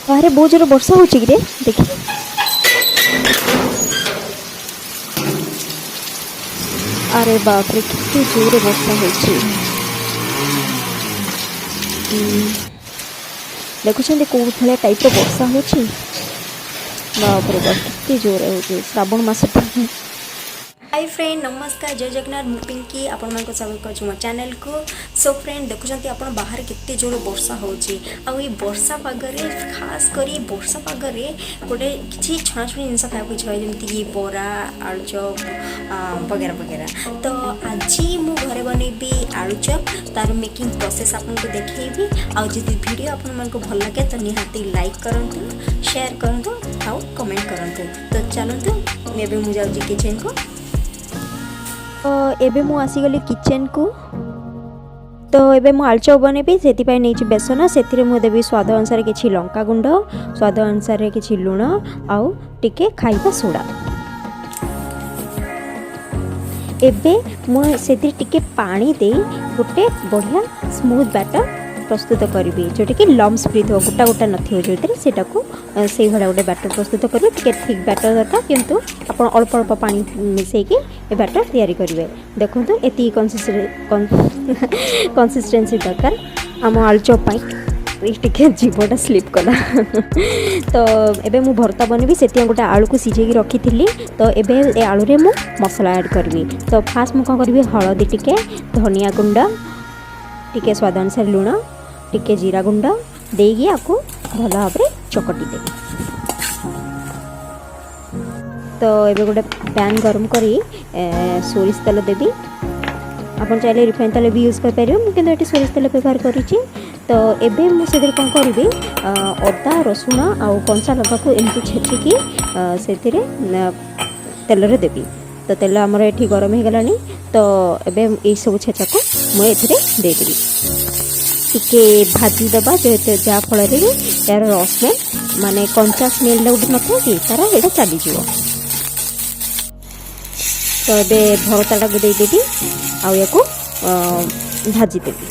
ବାହାରେ ବହୁତ ଜୋରେ ବର୍ଷା ହେଉଛି କିରେ? ଦେଖି। ଆରେ ବାପରେ, କେତେ ଜୋରେ ବର୍ଷା ହେଉଛି! ଦେଖୁଛନ୍ତି କେଉଁ ଭଳିଆ ଟାଇପ୍ର ବର୍ଷା ହେଉଛି? ବାପରେ ବାପ, କେତେ ଜୋରେ ହେଉଛି ଶ୍ରାବଣ ମାସଟା। ହାଇ ଫ୍ରେଣ୍ଡ, ନମସ୍କାର, ଜୟ ଜଗନ୍ନାଥ। ମୁଁ ପିଙ୍କି, ଆପଣମାନଙ୍କୁ ସ୍ୱାଗତ କରୁଛି ମୋ ଚ୍ୟାନେଲକୁ। ସୋ ଫ୍ରେଣ୍ଡ, ଦେଖୁଛନ୍ତି ଆପଣ, ବାହାରେ କେତେ ଜୋର ବର୍ଷା ହେଉଛି। ଆଉ ଏଇ ବର୍ଷା ପାଗରେ, ଖାସ କରି ବର୍ଷା ପାଗରେ ଗୋଟେ କିଛି ଛଣାଛଣି ଜିନିଷ ଖାଇବାକୁ ଇଚ୍ଛା ହୁଏ, ଯେମିତିକି ବରା, ଆଳୁଚପ ବଗେରା ବଗେରା। ତ ଆଜି ମୁଁ ଘରେ ବନେଇବି ଆଳୁଚପ, ତାର ମେକିଂ ପ୍ରୋସେସ୍ ଆପଣଙ୍କୁ ଦେଖେଇବି। ଆଉ ଯଦି ଭିଡ଼ିଓ ଆପଣମାନଙ୍କୁ ଭଲ ଲାଗେ, ତ ନିହାତି ଲାଇକ୍ କରନ୍ତୁ, ସେୟାର କରନ୍ତୁ ଆଉ କମେଣ୍ଟ କରନ୍ତୁ। ତ ଚାଲନ୍ତୁ, ଏବେ ମୁଁ ଯାଉଛି କିଚେନ୍କୁ। ତ ଏବେ ମୁଁ ଆସିଗଲି କିଚେନ୍କୁ। ତ ଏବେ ମୁଁ ଆଳୁଚପ ବନେଇବି, ସେଥିପାଇଁ ନେଇଛି ବେସନ। ସେଥିରେ ମୁଁ ଦେବି ସ୍ୱାଦ ଅନୁସାରେ କିଛି ଲଙ୍କା ଗୁଣ୍ଡ, ସ୍ୱାଦ ଅନୁସାରେ କିଛି ଲୁଣ ଆଉ ଟିକେ ଖାଇବା ସୋଡ଼ା। ଏବେ ମୁଁ ସେଥିରେ ଟିକେ ପାଣି ଦେଇ ଗୋଟେ ବଢ଼ିଆ ସ୍ମୁଥ୍ ବ୍ୟାଟର୍ ପ୍ରସ୍ତୁତ କରିବି, ଯେଉଁଟାକି ଲମ୍ସ ଫ୍ରି ଥିବ, ଗୋଟା ଗୋଟା ନଥିବ ଯେଉଁଥିରେ, ସେଇଟାକୁ ସେଇଭଳିଆ ଗୋଟେ ବ୍ୟାଟର୍ ପ୍ରସ୍ତୁତ କରିବେ। ଟିକେ ଥିକ୍ ବ୍ୟାଟର୍ ଦରକାର, କିନ୍ତୁ ଆପଣ ଅଳ୍ପ ଅଳ୍ପ ପାଣି ମିଶାଇକି ଏ ବ୍ୟାଟର୍ ତିଆରି କରିବେ। ଦେଖନ୍ତୁ, ଏତିକି କନସିଷ୍ଟେନ୍ସି ଦରକାର ଆମ ଆଳୁଚପ ପାଇଁ। ଟିକେ ଜିଭଟା ସ୍ଲିପ୍ କଲା। ତ ଏବେ ମୁଁ ଭର୍ତ୍ତା ବନେଇବି, ସେଥିପାଇଁ ଗୋଟେ ଆଳୁକୁ ସିଝେଇକି ରଖିଥିଲି। ତ ଏବେ ଏ ଆଳୁରେ ମୁଁ ମସଲା ଆଡ଼୍ କରିବି। ତ ଫାଷ୍ଟ ମୁଁ କ'ଣ କରିବି? ହଳଦୀ ଟିକେ, ଧନିଆ ଗୁଣ୍ଡ ଟିକେ, ସ୍ୱାଦ ଅନୁସାରେ ଲୁଣ ଟିକେ, ଜିରା ଗୁଣ୍ଡ ଦେଇକି ଆକୁ ଭଲ ଭାବରେ ଚକଟି ଦେବି। ତ ଏବେ ଗୋଟେ ପ୍ୟାନ୍ ଗରମ କରି ସୋରିଷ ତେଲ ଦେବି। ଆପଣ ଚାହିଁଲେ ରିଫାଇନ୍ ତେଲ ବି ୟୁଜ୍ କରିପାରିବେ, ମୁଁ କିନ୍ତୁ ଏଠି ସୋରିଷ ତେଲ ବ୍ୟବହାର କରିଛି। ତ ଏବେ ମୁଁ ସେଥିରେ କ'ଣ କରିବି? ଅଦା, ରସୁଣ ଆଉ କଞ୍ଚା ଲଙ୍କାକୁ ଏମିତି ଛେଚିକି ସେଥିରେ ତେଲରେ ଦେବି। ତ ତେଲ ଆମର ଏଠି ଗରମ ହେଇଗଲାଣି। ତ ଏବେ ଏଇସବୁ ଛେଚାକୁ ମୁଁ ଏଥିରେ ଦେଇଦେବି। ଟିକେ ଭାଜିଦେବା, ଯେହେତୁ ଯାହାଫଳରେ କି ଏହାର ସ୍ମେଲ୍, ମାନେ କଞ୍ଚା ସ୍ମେଲ୍ଟା ଗୋଟେ ନଥାଏ କି ତାର, ଏଇଟା ଚାଲିଯିବ। ତ ଏବେ ଭରତାଟାକୁ ଦେଇଦେବି ଆଉ ୟାକୁ ଭାଜିଦେବି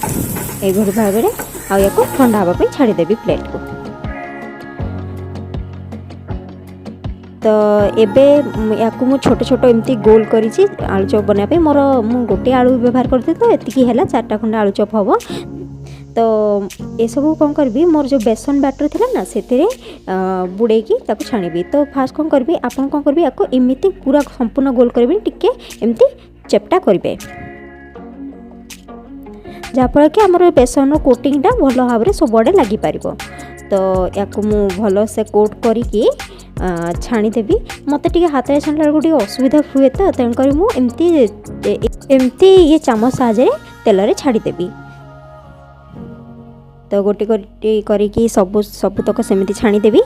ଏଇଭଳି ଭାବରେ, ଆଉ ୟାକୁ ଥଣ୍ଡା ହେବା ପାଇଁ ଛାଡ଼ିଦେବି ପ୍ଲେଟ୍କୁ। ତ ଏବେ ୟାକୁ ମୁଁ ଛୋଟ ଛୋଟ ଏମିତି ଗୋଲ କରିଛି ଆଳୁଚପ ବନାଇବା ପାଇଁ। ମୋର ମୁଁ ଗୋଟିଏ ଆଳୁ ବ୍ୟବହାର କରିଥିଲି, ତ ଏତିକି ହେଲା, ଚାରିଟା ଖଣ୍ଡେ ଆଳୁଚପ ହେବ। ତ ଏସବୁ କ'ଣ କରିବି? ମୋର ଯେଉଁ ବେସନ ବ୍ୟାଟର୍ ଥିଲା ନା, ସେଥିରେ ବୁଡ଼େଇକି ତାକୁ ଛାଣିବି। ତ ଫାଷ୍ଟ କ'ଣ କରିବି? ଆପଣ କ'ଣ କରିବେ, ୟାକୁ ଏମିତି ପୁରା ସମ୍ପୂର୍ଣ୍ଣ ଗୋଲ କରିବେନି, ଟିକେ ଏମିତି ଚେପ୍ଟା କରିବେ, ଯାହାଫଳରେ କି ଆମର ବେସନର କୋଟିଂଟା ଭଲ ଭାବରେ ସବୁଆଡ଼େ ଲାଗିପାରିବ। ତ ୟାକୁ ମୁଁ ଭଲସେ କୋଟ୍ କରିକି ଛାଣିଦେବି। ମୋତେ ଟିକେ ହାତରେ ଛାଣିଲା ବେଳକୁ ଟିକେ ଅସୁବିଧା ହୁଏ, ତ ତେଣୁକରି ମୁଁ ଏମିତି ଏମିତି ଇଏ ଚାମଚ ସାହାଯ୍ୟରେ ତେଲରେ ଛାଡ଼ିଦେବି। ତ ଗୋଟେ ଗୋଟେ କରିକି ସବୁତକ ସେମିତି ଛାଣିଦେବି।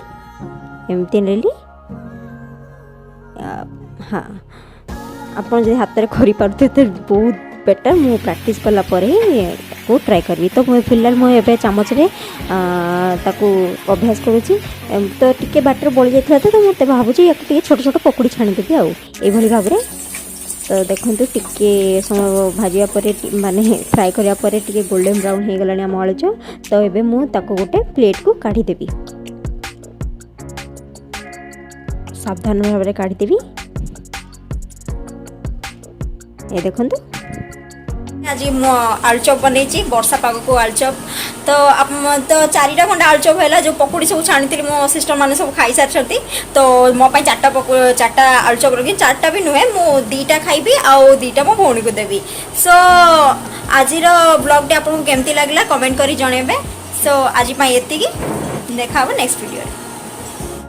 ଏମିତି ନେଲି। ହଁ, ଆପଣ ଯଦି ହାତରେ କରିପାରୁଥିବେ ତ ବହୁତ ବେଟର୍। ମୁଁ ପ୍ରାକ୍ଟିସ୍ କଲା ପରେ ହିଁ ତାକୁ ଟ୍ରାଏ କରିବି। ତ ମୁଁ ଫିଲହାଲ ମୁଁ ଏବେ ଚାମଚରେ ତାକୁ ଅଭ୍ୟାସ କରୁଛି। ତ ଟିକେ ବାଟରେ ବଳି ଯାଇଥିଲା, ତ ମୁଁ ଭାବୁଛି ୟାକୁ ଟିକେ ଛୋଟ ଛୋଟ ପକୁଡ଼ି ଛାଣିଦେବି ଆଉ ଏଇଭଳି ଭାବରେ। ତ ଦେଖନ୍ତୁ, ଟିକେ ସମୟ ଭାଜିବା ପରେ, ମାନେ ଫ୍ରାଏ କରିବା ପରେ ଟିକେ ଗୋଲ୍ଡେନ୍ ବ୍ରାଉନ୍ ହେଇଗଲାଣି ଆମ ଆଳୁଚପ। ତ ଏବେ ମୁଁ ତାକୁ ଗୋଟେ ପ୍ଲେଟ୍କୁ କାଢ଼ିଦେବି, ସାବଧାନ ଭାବରେ କାଢ଼ିଦେବି। ଏ ଦେଖନ୍ତୁ। ଆଜି ମୁଁ ଆଳୁଚପ ବନେଇଛି, ବର୍ଷା ପାଗକୁ ଆଳୁଚପ। ତ ତ ଚାରିଟା ଖଣ୍ଡେ ଆଳୁଚପ ହେଲା। ଯେଉଁ ପକୁଡ଼ି ସବୁ ଛାଣିଥିଲି, ମୋ ସିଷ୍ଟର ମାନେ ସବୁ ଖାଇସାରିଛନ୍ତି। ତ ମୋ ପାଇଁ ଚାରିଟା ଚାରିଟା ଆଳୁଚପ ରଖି, ଚାରିଟା ବି ନୁହେଁ, ମୁଁ ଦୁଇଟା ଖାଇବି ଆଉ ଦୁଇଟା ମୋ ଭଉଣୀକୁ ଦେବି। ସୋ ଆଜିର ବ୍ଲଗ୍ଟି ଆପଣଙ୍କୁ କେମିତି ଲାଗିଲା, କମେଣ୍ଟ କରି ଜଣେଇବେ। ସୋ ଆଜି ପାଇଁ ଏତିକି, ଦେଖା ହେବ ନେକ୍ସଟ ଭିଡ଼ିଓରେ।